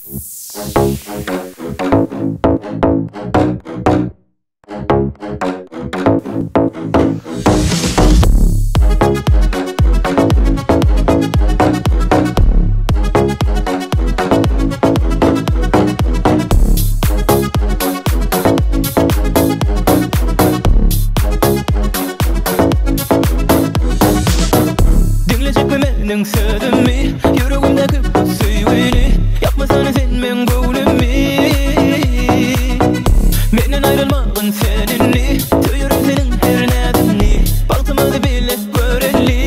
Diňlejekmi meniň sözümi Ýüregimdäki bu söýgini Ýakmasana sen meň göwnümi Menden aýrylmagyn sen indi Söýerin seniň her näziňi Bagtymyzy bile göreli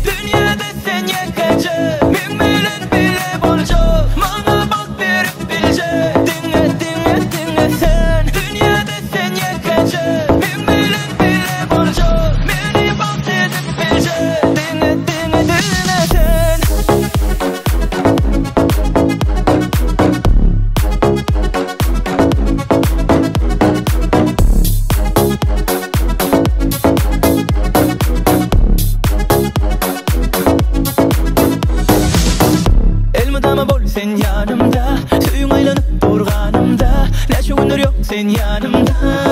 Dünýäde sen ýekeje Meň bilen bile boljak Maňa bagt berip biljek Diňe diňe diňe sen Dünýäde sen ýekeje Meň bilen bile boljak Meni bagt edip biljek Diňe diňe diňe sen. Elmydama bol sen ýanymda Söýüň aýlanyp dur ganymda Näçe günler ýok sen ýanymda.